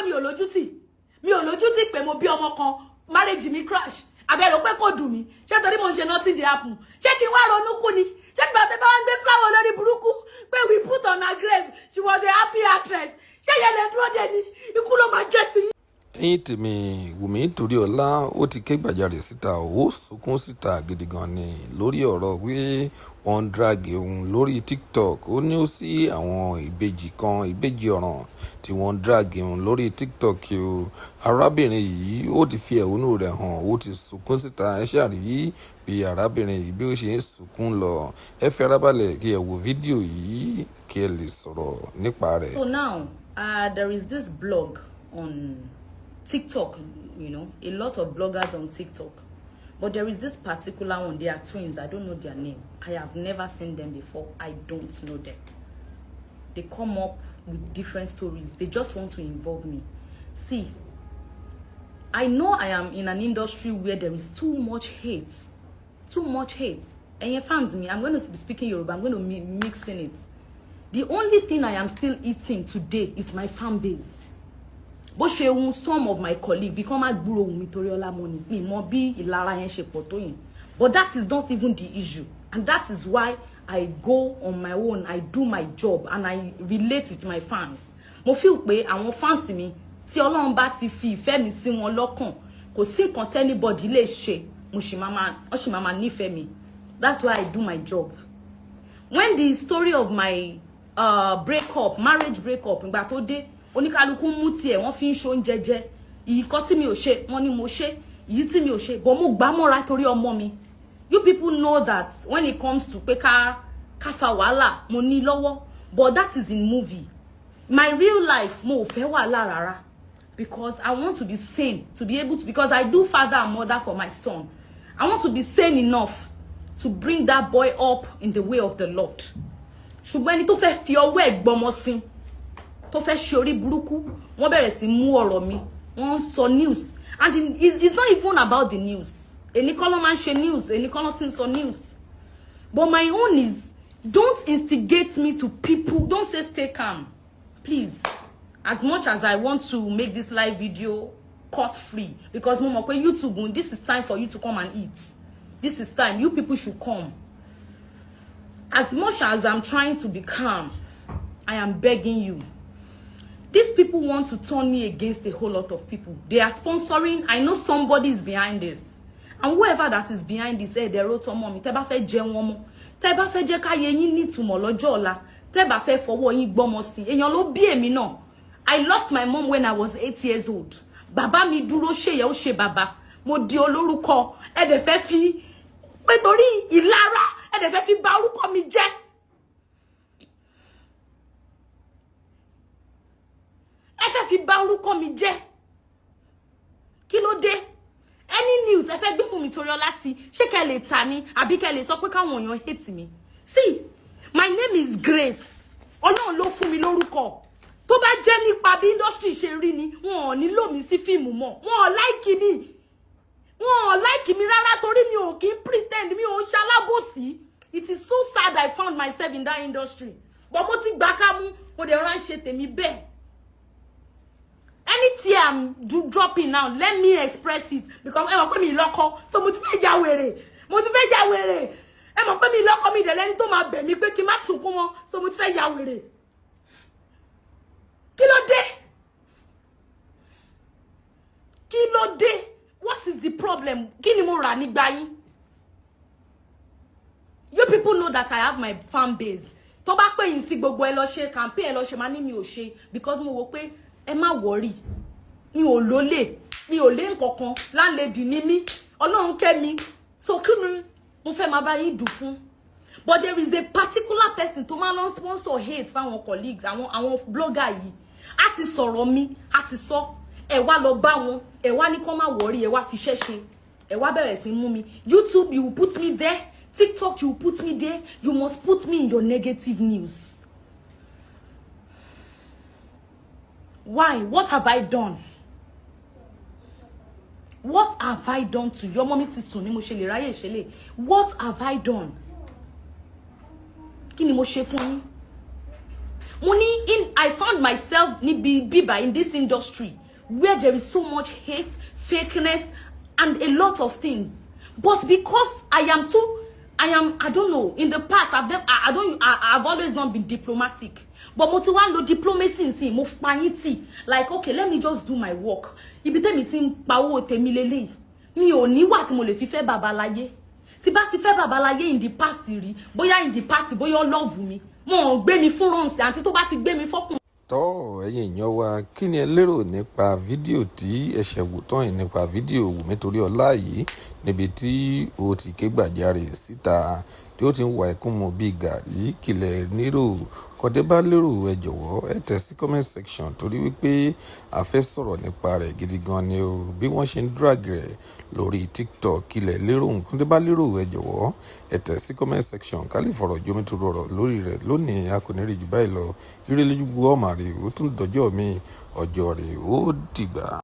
mi ò lójútì? Mi ò lójútì pé mo bí ọmọ kan, marriage mi crash? Àbí ẹ rò pé kò dùn mí? Ṣé torí mo ń ṣe nothing dey happen, ṣé kí n wá ronú kú ni? Ṣé kí bàtẹ́ bá wá ń gbé flower lórí burúkú pé we put on her grave, she was a happy actress, ṣé yẹn lè dúró dé ni? Ikú ló máa jẹ́ ti yín. Ẹ̀yin tèmi, Wùmí Toríọlá ó ti ké gbàjarè síta, ó sunkún síta gidi gan ni lórí ọ̀rọ̀ pé wọ́n ń drag òun lórí TikTok. Ó ní ó sí àwọn ìbejì kan, ìbejì ọ̀ràn tí wọ́n ń drag òun lórí TikTok o. Arábìnrin yìí, ó ti fi ẹ̀hónú rẹ̀ hàn, ó ti sunkún síta. Ẹ ṣáà rí bí arábìnrin yìí bí ó ṣe ń sunkún lọ. Ẹ fi ara balẹ̀ kí ẹ wo fídíò yìí kí ẹ lè sọ̀rọ̀ nípa rẹ̀. So now, there is this blog on TikTok, a lot of bloggers on TikTok. But there is this particular one, they are twins. I don't know their name. I have never seen them before. I don't know them. They come up with different stories. They just want to involve me. See, I know I am in an industry where there is too much hate. Too much hate. And your fans me, I'm going to be speaking Yoruba. I'm going to be mixing it. The only thing I am still eating today is my fan base. Bó ṣe ohun some of my colleagues bí kán má gbúrò Wùmí Toríọlá mọ́ ni, mi mọ bí ìlara yẹn ṣe pọ̀ tó yẹn, but that is not even the issue, and that is why I go on my own. I do my job and I relate with my fans. Mo feel pé àwọn fans mi, tí Ọlọ́run bá ti fi ìfẹ́ mi sí wọn lọ́kàn, kò sí nǹkan tí anybody lè ṣe, mo sì máa máa wọ́n sì máa máa nífẹ̀ẹ́ mi. That's why I do my job. When the story of my breakup, marriage breakup, ìgbà tó dé, oníkálukú mú tiẹ̀, wọ́n fi ń ṣoúnjẹ jẹ. Ìkọ́ tí mi ò ṣe, wọ́n ní mo ṣe. Èyí tí mi ò ṣe but mo gbà mọ́ra torí ọmọ mi. You people know that when it comes to pé ká fa wàhálà, mo ní lọ́wọ́, but that is in movie. My real life, mo ò fẹ́ wàhálà rárá because I want to be sane to be able to, because I do father and mother for my son. I want to be sane enough to bring that boy up in the way of the Lord. Ṣùgbọ́n ẹni tó fẹ́ fi ọwọ́ ẹ̀ gbọmọ sí, tó fẹ́ ṣe orí burúkú, wọ́n bẹ̀rẹ̀ sí mú ọ̀rọ̀ mi, wọ́n ń sọ news, and it's not even about the news. Èní kọ́ ló máa ń ṣe news, èní kọ́ ló ti ń sọ news, but my own is, don't instigate me to people. Don't say stay calm, please. As much as I want to make this live video cost free, because mo mọ̀ pé YouTube, this is time for you to come and eat. This is time you people should come. As much as I'm trying to be calm, I am begging you. These people want to turn me against a whole lot of people. They are sponsoring. I know somebody is behind this, and whoever that is behind this, ẹ dẹ̀rọ tọmọ mi. Tẹ́ bá fẹ́ jẹun ọmọ, tẹ́ bá fẹ́ jẹ́ káyé yín nítumọ̀ lọ́jọ́ ọ̀la, tẹ́ bá fẹ́ fọwọ́ yín gbọ́mọ sí, èèyàn ló bí èmi náà. I lost my mom when I was 8 years old. Bàbá mi dúró ṣèyẹ, ó ṣe bàbá. Mo di olórúkọ. Ẹ dẹ̀ fẹ́ fi pé torí ìlara, ẹ dẹ̀ fẹ́ fi bà orúkọ mi jẹ́. Ẹ fẹ́ fi bà orúkọ mi jẹ́. Kí ló dé? Any news ẹ fẹ́ gbé Wùmí Toríọlá sí, ṣé kẹ́ lè ta ni, àbí kẹ́ lè sọ pé káwọn èèyàn hate mi? See, my name is Grace. Ọlọ́run ló fún mi lórúkọ. Tó bá jẹ́ nípa bí industry ṣe rí ni, wọn ò ní lò mí sí fíìmù mọ́. Wọn ò like mi, wọn ò like mi rárá, torí mi ò kí ń pretend, mi ò ń ṣalábòsí. It is so sad I found myself in that industry, but mo ti gbà ká mú, mo dẹ̀ ránṣẹ́ tèmi bẹ́ẹ̀. Any tear I'm dropping now, let me express it, because ẹ mọ̀ pé mi lọ́kọ, so mo ti fẹ́ ya wèrè, mo ti fẹ́ ya wèrè. Ẹ mọ̀ pé mi lọ́kọ, mi dẹ̀ lẹ́ni tó máa bẹ̀ mí pé kí n má sunkún mọ́, so mo ti fẹ́ ya wèrè. Kí ló dé? Kí ló dé? What is the problem? Kí ni mo rà nígbà yín? You people know that I have my fan base. Tó bá pè yín sí gbogbo, ẹ lọ ṣe campaign, ẹ lọ ṣe, máa ní mi ò ṣe, because mo wò pé ẹ má worry, mi ò lólè, mi ò lé nǹkankan. Landlady ni mí, Ọlọ́run kẹ́ mi, so kí ni mo fẹ́ máa bá yín dùn fún? But there is a particular person tó máa lọ sponsor hate fáwọn colleagues, àwọn blogger yìí. A ti sọ̀rọ̀ mi, a ti sọ, ẹ wá lọ bá wọn, ẹ wá ní kán má worry, ẹ wá fiṣẹ́ ṣe, ẹ wá bẹ̀rẹ̀ sí mú mi. YouTube, you put me there. TikTok, you put me there. You must put me in your negative news. Why? What have I done? What have I done to you? Ọmọ mi ti sùn ni mo ṣe lè ráyè ṣẹlẹ̀. What have I done? Kí ni mo ṣe fún yín? Mo ní in I found myself níbi bíbá in this industry where there is so much hate, fakeness and a lot of things. But because I am too I am I don't know, in the past I've never, I don't I, I've always not been diplomatic, but mo ti wá ń lo diplomacy nsìn. Mo pa yín tì, like, okay, let me just do my work. Ibi tẹ́mi ti ń pa owó tèmi lélẹ́yìí, mi ò níwà tí mo lè fi fẹ́ babaláyé. Tí bá ti fẹ́ babaláyé in the past rí, bóyá in the past, bóyá ó love mi, mo ò gbé mi fún rọ̀ǹsì àti tó bá ti gbé mi fọ́kùn. Tọ́, ẹ̀yin èèyàn wa, kí ni ẹ lérò nípa fídíò tí ẹ ṣẹ̀ wò tán yìí, nípa fídíò Wùmí Toríọlá yìí, níbi tí ó ti ké gbàjarè síta, tí ó ti ń wa ẹkún mu bíi gàrí? Kí lẹ lérò kọ́dé bá lérò? Ẹ jọ̀wọ́, ẹ tẹ̀ sí comment section, torí wípé a fẹ́ sọ̀rọ̀ nípa rẹ̀ gidi gan ni o. Bí wọ́n ṣe ń drag rẹ̀ lórí TikTok, kí lẹ lérò kọ́dé bá lérò? Ẹ jọ̀wọ́, ẹ tẹ̀ sí comment section ká lè fọ̀rọ̀ jomitoro ọ̀rọ̀ lórí rẹ̀ lónìí. A kò ní rí jù báyìí lọ. Ire lójú gbogbo ọmọ rẹ̀. Ó tún dọjọ́ mi, ọjọ́ rẹ̀, ó dìgbà.